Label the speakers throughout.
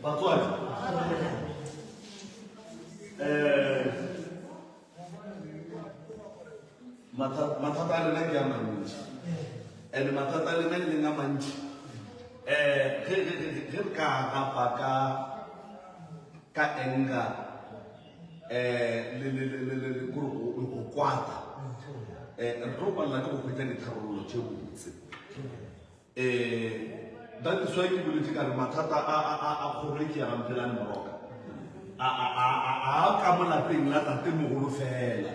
Speaker 1: Batswadi um mathata a lena ke a mantši and mathata a lena e leng a mantši um ge re ka gapa ka ka anger um le go kwata um re tlo palela ke go hwetša ditharollo tše botse um that is why ke boletse ka re mathata a a a a kgoro e ke ya gamphelane moroka a a a a a ka mo lapeng la tate mogolo fela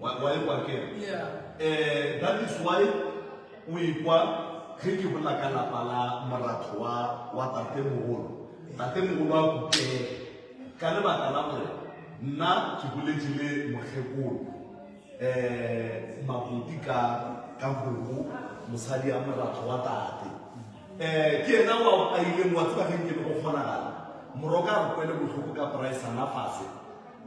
Speaker 1: wa wa e kwa ke
Speaker 2: Yeah.
Speaker 1: eh that is why o ikwa ge ke bolela ka lapa la moratho wa wa tate mogolo tate mogolo a kukele ka lebaka la gore nna ke boletše le mokgekolo um makoti ka ka kgomo mosadi ya moratho wa tate um ke yena wa a ileng wa tseba ge nke be go kgonagala moroka a re kwele bohloko ka poraesana fase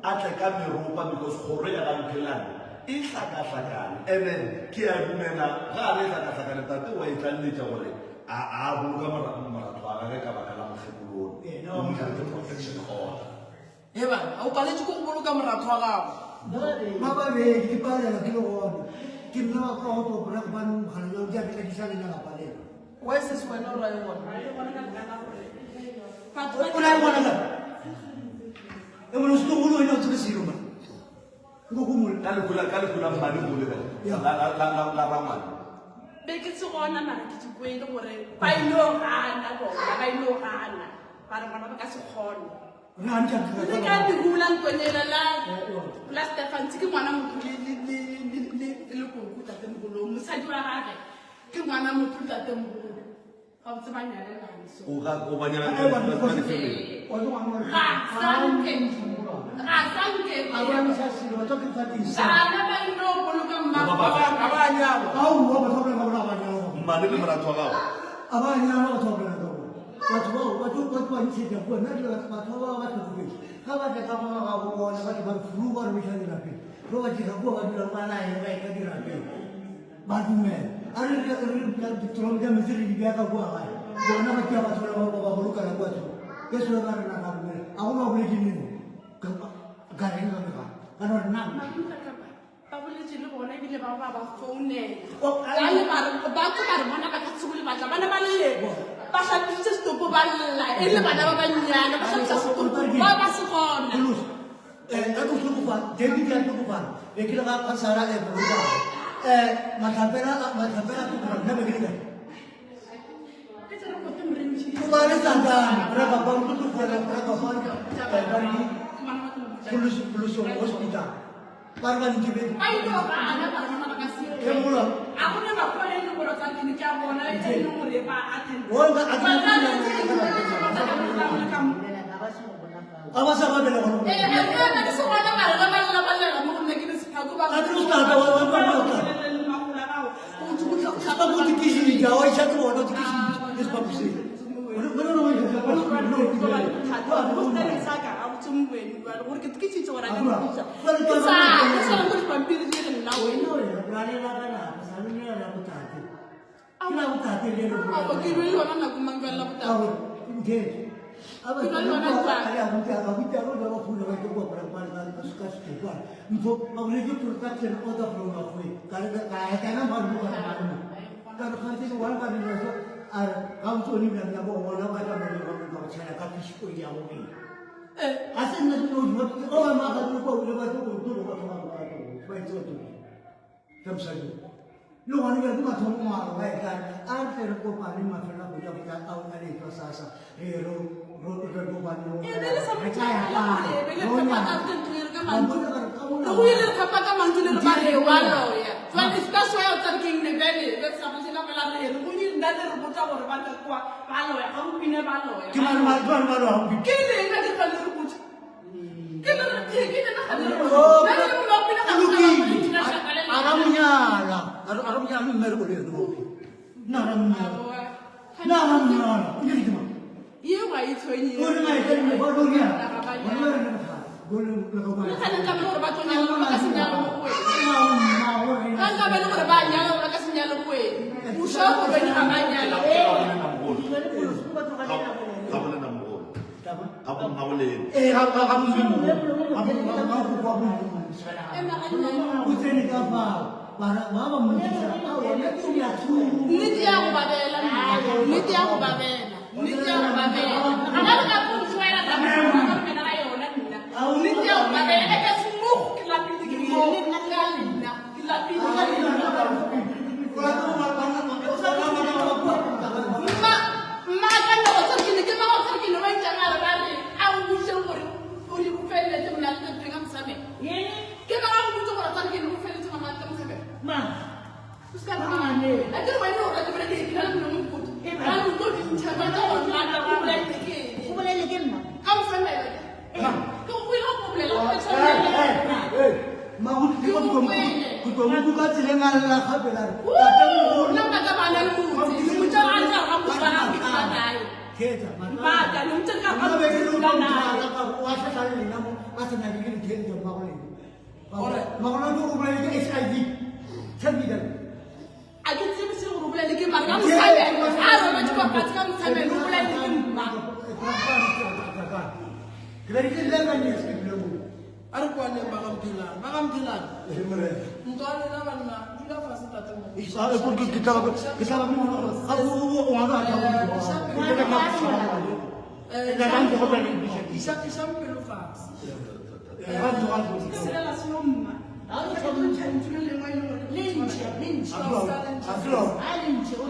Speaker 1: a tle ka meropa because kgoro ya gamphelane e hlakahlakane and then ke a dumela ga a re e hlakahlakane tate wa e tlaleletša gore a a boloka moratho wa gage ka baka la mokgekolone o mo diretše protection order
Speaker 2: He bana, a o paletše ke go boloka moratho wa gago?
Speaker 3: Ba babedi ke palelwa ke le gona. Ke nna wa ka go topora gobane mogala jwa ke a ke sa lena la palelwa.
Speaker 2: Why se se wena o ra e gona?
Speaker 3: O ra e gona ka? E bone se go wena o tsebe selo ma. Go go mo
Speaker 1: ka lehu la ka lehu la mmane go lebela la la la la la rangwane.
Speaker 4: Be ke se gona mara ke di kwele gore ba ile gana bona ba ile gana ba re bona ba ka se kgone. Le ka lehu la Ntonyela la la Stefans ke ngwana motho le le le le le le koko tatemogolo mosadi wa gagwe ke ngwana motho tatemogolo ga o tseba nyalelane so
Speaker 1: O ga o ba nyala ka ka di family.
Speaker 4: ga sanke ga sanke bana ba ile go boloka mmago
Speaker 1: Ba ba-
Speaker 2: Ga ba a nyalwa.
Speaker 1: Mmane le moratho wa gago.
Speaker 3: Batho bao ba tlo ba tlo ba ntshetša kua nna ke batho batho ba ba hlokofetše ga ba tla ka mo ga bo bona ba tlo ba furu ba robiša dirapeng ba ba tliša kua ba dula ba laele ba etla dirapeng ba dumela a re re re ditromo tša metsi re di bea ka kua gae bona ba tšea batho ba ba ba bolokela kua thoko ke seo ba rena ka dumela a go ba boletše neng ka reng ka megala ka no re nna
Speaker 4: Ba boletše le bona ebile ba ba ba founela. Bjale ba re ba tlo ba re bona ba ka se go le batla. Bana ba lle ba hlapisitse setopo ba lla e le bana ba bannyane ba hlapisa setopo ba ba se gona.
Speaker 3: Eh, a tlo hlokofala David a hlokofala be ke le ga ga Sarah e bolokang eh mahlapela mahlapela a hlokofala nna be ke le kae
Speaker 4: Ke tsere kote morentšhi.
Speaker 3: o ba le tsakane ra ba ba go tlogela ra ba ba ba re pholoso pholoso hospital ba re ba ntebetse
Speaker 4: Ba ile ba gana ba re bona ba ka se.
Speaker 3: e mola
Speaker 4: A go ne ba kgone le gore tsa ke ne ke a bona e le gore ba attend.
Speaker 3: O ka- a ke-
Speaker 4: Ba tla le tse di ba tla ka mo ka mo.
Speaker 3: a ba sa ba bele gona
Speaker 4: Eh, eh, eh, ke se gona mara ba lla ba lla mo go nna ke le sephako ba
Speaker 3: A ke o tata wa- wa- wa- wa- ba go tikisitša wa iša ke bona o tikisitša ke sepapo seo A re, Gabotse o lebjang ya bo gona ba tla mo dira ka go tshela ka fish oil ya bobedi. Ga se nna ke no dira o ba ma ga ke kwa o le ba tlo go tlo ba ba ba ba itse ba tlo. Ka mosadi. Le gona ke ke mathomo maro ba e tla a re tle re kopane mafelo a go ja go tla a o le tswa sasa re ro ro re kopane ro. Re tla ya kae? Ro nyaka.
Speaker 4: Go ile re tlhapa ka mantšu le re ba re wa loya jale that's why o tsare ke nne bjale be sa botse ka fela re re go ile nna le re botsa gore ba tla kwa ba loya ga o pine ba loya
Speaker 3: Ke mang ba ba ba ba
Speaker 4: ke lena ke ga le re botsa ke le re ke ke lena ga le re
Speaker 3: Oh,
Speaker 4: botsa le re ba pine ga
Speaker 3: o lokile. A ra monyala. A ra monyala mme re go le yena. Nna ra monyala. Na ga monna o ke ke mang?
Speaker 4: Ye ga e tshwenye.
Speaker 3: O re maetla le ba go ya. Bona ba re le bothata. Go le le go
Speaker 4: Le gane nka be le gore ba tlo nyala ba ka se nyale mo go wena.
Speaker 3: Ga
Speaker 4: Ga nka be le gore ba nyala ba ka se nyale go wena. O sure gore wena ga ba nyala.
Speaker 1: Ga bolena mogolo. Ga bo mma bolena.
Speaker 3: Eh ga ga ga mo ga ga go kwa bo.
Speaker 4: Ema ga nnyane.
Speaker 3: O tsene ka fa. Bara ba ba mo disa. Wena ke ya thu.
Speaker 4: Nnete ya go babela nna. Nnete ya go babela. Nnete ya go babela. Ga ba re ka go tshwela ka go ga yona nna. Nnete ya go babela e ka smogo ke lapile ke mo ka nna. Ke lapile ka nna. Mma mma ka nna go tsere ke ne ke ma go tsere ke ne ba ntšang a re ba re a o botse gore o di o feleletse mona le teng ka mosameng. Ke ba go botse gore tsere ke ne o feleletse mama ka mosameng. O se ka re a ke re wena o rata bole ke ke na le molomo mokoti. Ba re o tlo di ntšha ba tla go lata go bolele ke eng.
Speaker 5: O bolele ke nna.
Speaker 4: Ka mosamela. Ke go ile go bolela go tshwanela.
Speaker 3: Ka tseleng a lla gape la re
Speaker 4: Nna mma ka bana le motse. Le motse a tla ga motse a ke tla nae.
Speaker 3: Khetsa
Speaker 4: Maka le motse ka ga motse la nae.
Speaker 3: wa tlhatlha le lena mo a sa nyake ke dithele mmago lena mmago lena o bolele ke HIV tell me that.
Speaker 4: A ke tsebe se gore o bolele ke mara ka mosamelo. A robetse kwa fatshe ka mosamelo o bolele ke mma.
Speaker 3: Ke be ke le ka nne se ke mo.
Speaker 2: A re kwaneng ba gamphelane ba gamphelane ntwa lena banna dula fase tate mo
Speaker 3: Ke tla ke tla mo ga o wa ga
Speaker 2: iša iša pelo fase.
Speaker 4: Ke selela selo mma. Ke tlo ntšha ntho le lengwe e le gore
Speaker 5: Le ntšhe, le ntšhe. A le ntšhe. O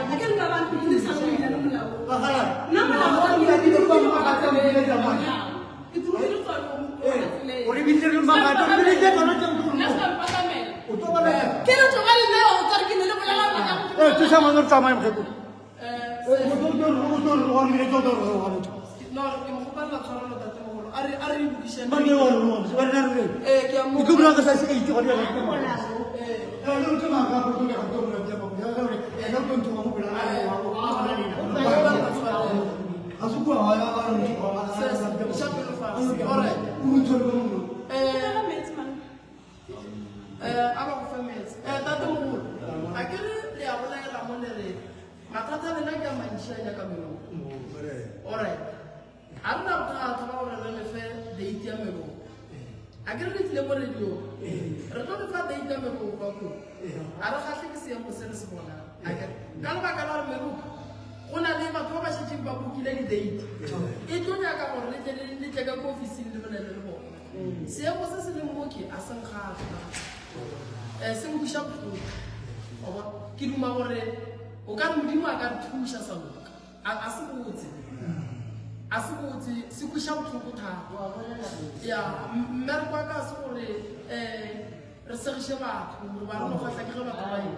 Speaker 4: A ke nna ba ntse sa go ile le molao. Nna molao wa ke ke ke ka tseleng. Ke tsogile tswa mo tseleng.
Speaker 3: O re bitse re mangata re bitse tsona tse
Speaker 4: Nna se ka mpatamela.
Speaker 3: o tlo bona.
Speaker 4: Ke le tloga le nna o tsare ke ne le bolela ngwana go
Speaker 3: Eh thusa ngwana re tsamaye mokgekolo.
Speaker 2: Eh,
Speaker 3: O tlo tlo o tlo re re tlo tlo re
Speaker 2: no ke mo kgopelela tshwarelo tate mogolo a re a re lokišeng.
Speaker 3: Ba ne wa re wa re re.
Speaker 2: Ee, ke a mo
Speaker 3: Ke tlo bua ka sa se itse gore ya go. Eh le tlo maka go tlo go tlo go tlo go re ena o tlo ntho mo pela a re wa go a bona le. A se kwa ya ba re ntho ba
Speaker 2: Iša pelo fase. Alright.
Speaker 3: O ntho le mo.
Speaker 2: Eh,
Speaker 4: metsi man.
Speaker 2: eh, a ba go fe metsi. Eh, tate mogolo a ke re le a bolela mo le re mathata a lena ke a mantši a nyaka meloko. Alright, a re na bothata ba gore re lefe date ya meloko. A ke re le tlile mo radio, re tlo lefa date ya meloko ka koo. A re kgahle ke seemo se re se bonang. A ke re, ka lebaka la gore meloko go na le batho ba ba šetšeng ba bookile di-date, e tlo nyaka gore le tle le tle ka ko officing le bolele le bona. Seemo se se leng mo ke a se nkgatlhe, um se nkweša bohloko. Wa bona? Ke duma gore o ka re Modimo a ka re thuša sa loka. A se botse, a se botse, se kweša bohloko thata. Ya mmereko wa ka se gore um re segiše batho goba re no fahla ke ge batho ba eng.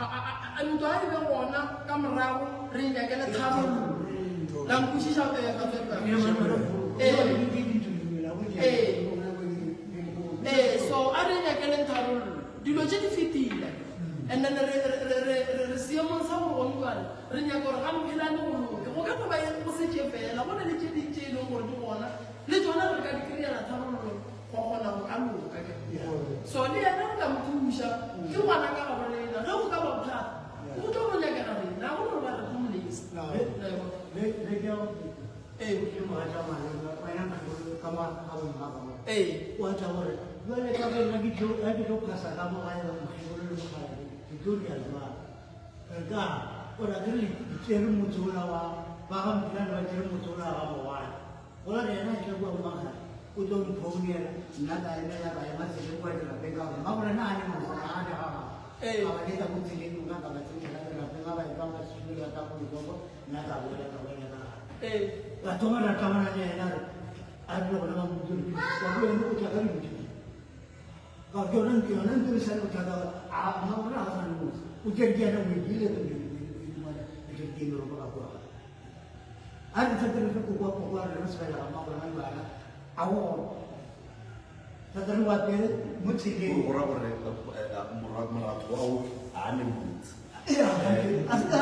Speaker 2: A ntwa e be gona ka morago re e nyakele tharollo. La nkwešiša eh, batswadi ba ka? Ee. Ee, so a re nyakeleng tharollo. Dilo tše di fetile. And then re re re re re re seemong sa gore gone jwale re nyaka gore ga mphelane go loke. Go ka no ba go se tše fela, go na le tše ding tše e leng gore di gona le tsona re ka di kry-ela tharollo gwa kgona go ka loka. So le yena re tla mo thuša, ke ngwana ka gabo rena. Ge go ka ba bothata, go tlo no nyakega rena, ga go no ba re tlo mo lesa. Ee.
Speaker 3: Ke mogatša maleba wena mokgekolo ka mo ga bomma ba.
Speaker 2: Ee.
Speaker 3: Wa tla gore jwale ka bo nna ke tlo ga ke tlo phasa ka mo gae mokgekolo le mokgalabje ke tlo dira jwang. Re ka o ra ke re le tsere motse ola wa ba ga Mpilane ba tsere motse ola wa ga Mogwane. Go ra re yena a tla kua Mmakgare o tlo mphounela nna ka emela ka ema tseleng kua dirapeng ka gore mmagorena a le motse ga a le ga gagwe.
Speaker 2: Ee.
Speaker 3: Ka ba leta mo tseleng nna ka ba tsentšha ka dirapeng ga ba etla ba simolola ka go lekoko nna ka boela ka boela ka gae.
Speaker 2: Ee.
Speaker 3: Ra thoma ra tabana le yena re a re le gona ba mmotse gore ka go yone o tla ka dilo tse ka ke yona ke yona ntho e sa le bothata gore a mmagorena ga sa le motse o tsere ke yena o e bile ke ke merogo ka kua gae. A re fete re fe koko wa koko a re re sebela ga mmagorena le bana a go gona thata re apere mo tseleng.
Speaker 1: Go ra gore moratho wa o a ne motse.
Speaker 3: Ee, a se ka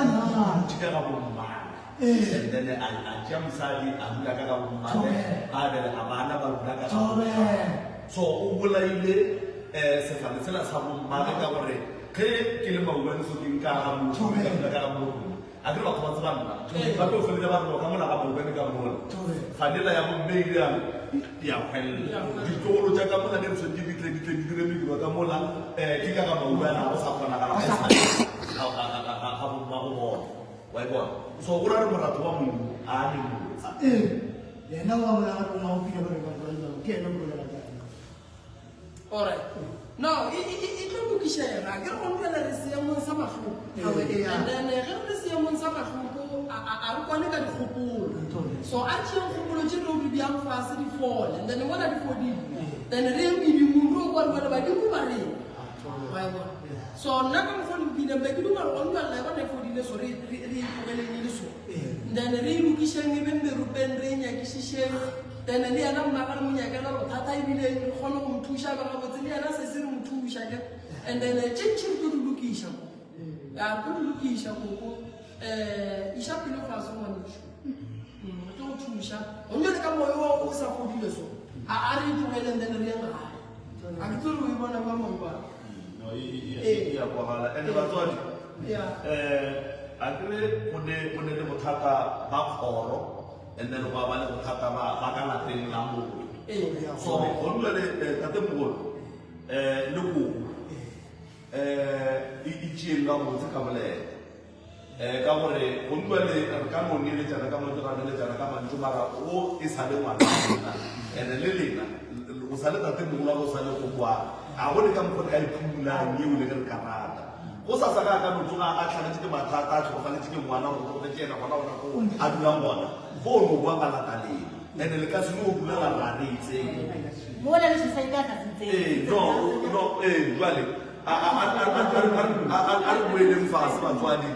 Speaker 1: ka ga bommane and then a a tšea mosadi a dula ka ga bommane ba belega bana ba dula ka ga bommane. So o bolaile um sefane sela sa bommane ka gore ge ke le maubane so ke nka ga motho ka dula ka ga motho a ke re batho ba tseba nna ba tlo feletša ba re no ka mola ga maubane ka mola fanela ya bomme ile ya ya hwelela ditlogolo tša ka mola ne re tshwanetse di tle di tle di dire mediro ka mola um ke ka ga maubane ga go sa kgonagala ga e sa ga bomma go bona wa e bona so go ra re moratho wa modimo a ne motsa
Speaker 3: Ee, yena wa bolela gore o pile gore batho ba le ke yena o bolela ka yena.
Speaker 2: Alright. No, e, e, e, e tlo lokišega. Ke re gone bjale re seemong sa mahloko. And then eh, ge re le seemong sa mahloko, a, a, a re kwane ka dikgopolo. So a tšeeng kgopolo tše re di bjang fase di fole. And then mola di fodile. Then re ye medimong re o kwa re bone badimo ba reng. Wa e bona? So nna ka mokgwa o le mpileng be ke duma gore gone bjale la e bona e fodile so re re re e tlogeleng e le so. Then re e lokišeng e be merupeng re e nyakišišeng. Then le yena mmaga re mo nyakela bothata ebile re kgone go mo thuša be gabotse le yena sese re mo thuša ke and then tše ntši re tlo di lokiša koko ya re tlo di lokiša koko um iša pelo fase ngwanešu re tlo go thuša gomme le ka moyo wa o sa fodile so a a re tlogeleng then re yeng gae a ke tsore o e bona ba mongwe ba
Speaker 1: No, e e e ya kwagala and batswadi um a kere go ne le bothata ba kgoro And then gwa ba le bothata ba ba ka lapeng la motho. So go dula le eh, tate mogolo eh le koko eh e itšeng ka botse ka boleta. Eh ka gore go dula le re ka no neletšana ka mantšu ra neletšana ka mantšu mara o e sa le ngwana wa lena. And le lena o sa le tate mogolo wa go sa le koko wa a go le ka mokgwa re ka e phumulang eo le ge re ka rata. Go sasa ge a ka no tsoga a hlagetše ke mathata, a hlokofaletse ke ngwana, gore hlokofetše yena gona gona koo a dulang gona, foo no boa ka lata lena. And le ka se no dula la re a re e tsebe.
Speaker 5: Mola le suicide a sa se tsebe.
Speaker 1: Ee, no, no, ee, jwale, a, a, a, a, a, a, a, a, a re boeleng fase, batswadi.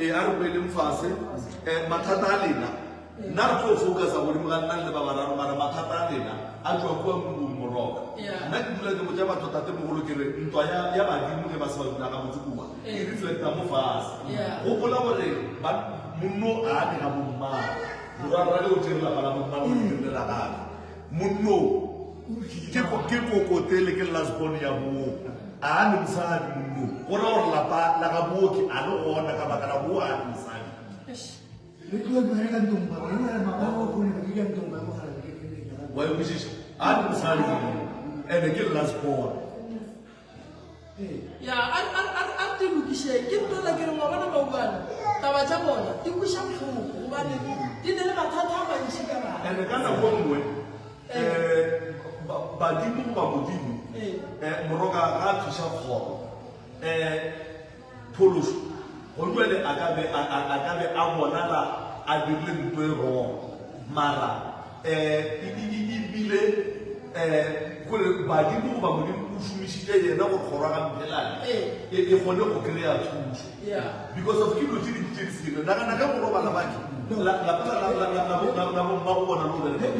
Speaker 1: Ee, a re boeleng fase. Eh, mathata a lena, Nna re tlo focusa godimo ga nna le ba bararo mara mathata a lena a tšwa kua Mubung Moroka. Nna ke dula ke botša batho tatemogolo ke re ntwa ya, ya badimo ge ba se ba dula gabotse kua e reflecta mo fase. Gopola gore ba monno a ne ga bommagwe. Morwarrage o tšere lapa la bommagwe o le dirile la gagwe. Monno ke ke kokotele ke last born ya boo. A ne mosadi monno. Go ra gore lapa la ga booki a le gona ka baka la boo a ne mosadi. Wa e kwešiša? A ke mosadi ene ke last born.
Speaker 2: Ya, a a a a di lokišeng. Ke ntola ke re ngwa bona maubane. Taba tša bona di kweša bohloko gobane di ne le mathata a mantši ka gare.
Speaker 1: Ene ka nako nngwe um badimo goba modimo um moroka ga a thuša kgoro um Phološo, gone bjale a ka be a, a, a ka be a bonala a dirile ntho e wrong, mara um e, e, e, e bile um kore badimo goba Modimo o šomišitše yena gore kgoro ya ga Mphelane
Speaker 2: Ee.
Speaker 1: e, e kgone go kry-a thušo.
Speaker 2: Yeah.
Speaker 1: Because of ke dilo tše dintši tše di senyegileng. Nagana ge go robala baki la- lapa la- la- la- la- la bo- la- la bomma go bona le go bereka.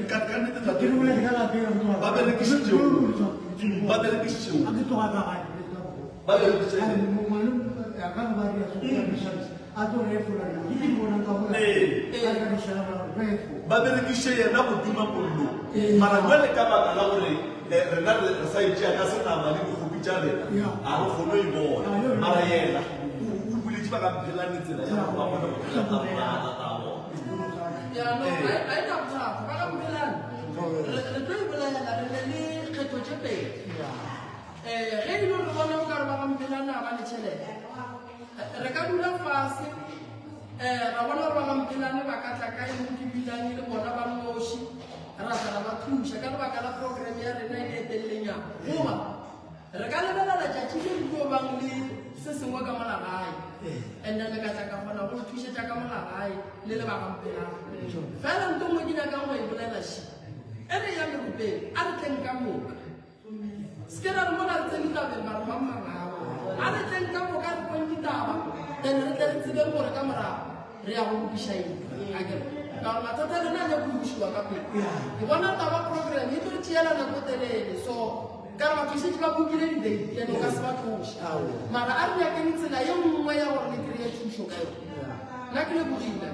Speaker 1: Ka ka nnete tate, ba berekišitše ba berekišitše Ba berekišitše Ba berekiše yena go tima mollo. Mara jwale ka baka la gore eh, rena re re sa itšea ka senama le dikgopi tša rena, ga re kgone e bona. Mara yena o o buletše ba ga Mphelane tsela ya gore ba kgone go phela ka morago ga tata bona.
Speaker 2: Ya, no, a e na bothata. Ba ga Mphelane, re re tlo e bolela re ne le kgetho tše pedi. Ge e le gore re bona o ka re ba gampelana ga ba le tšhelete, re ka dula fase um ra bona gore ba gampelane ba ka tla kae mo ke bilang e le bona ba nnoši, ra tla ra ba thuša ka lebaka la program ya rena e le etelelenyana. Goba re ka lebelela tšatši le re tlo bang le se sengwe ka mola gae, and then ka tla ka kgona go le thušetša ka mola gae le le ba gampelane. Fela nto nngwe ke nyakang go e bolela še, e re ya merupeng, a re tleng ka moka. Se ke ra re mola re tsene tabeng ba re mang mang a re tleng ka moka re kweng ditaba then re tle re tsebeng gore ka morago re ya go lokiša eng akere ka gore mathata a rena a nyako lokišiwa ka pele ke bona taba program e tlo re tšeela nako telele so ka re batho šetše ba bukile di-date and o ka se ba tloše mara a re nyakeng tsela ye nngwe ya gore le kry-e thušo. ka yone. Nna ke lebogile.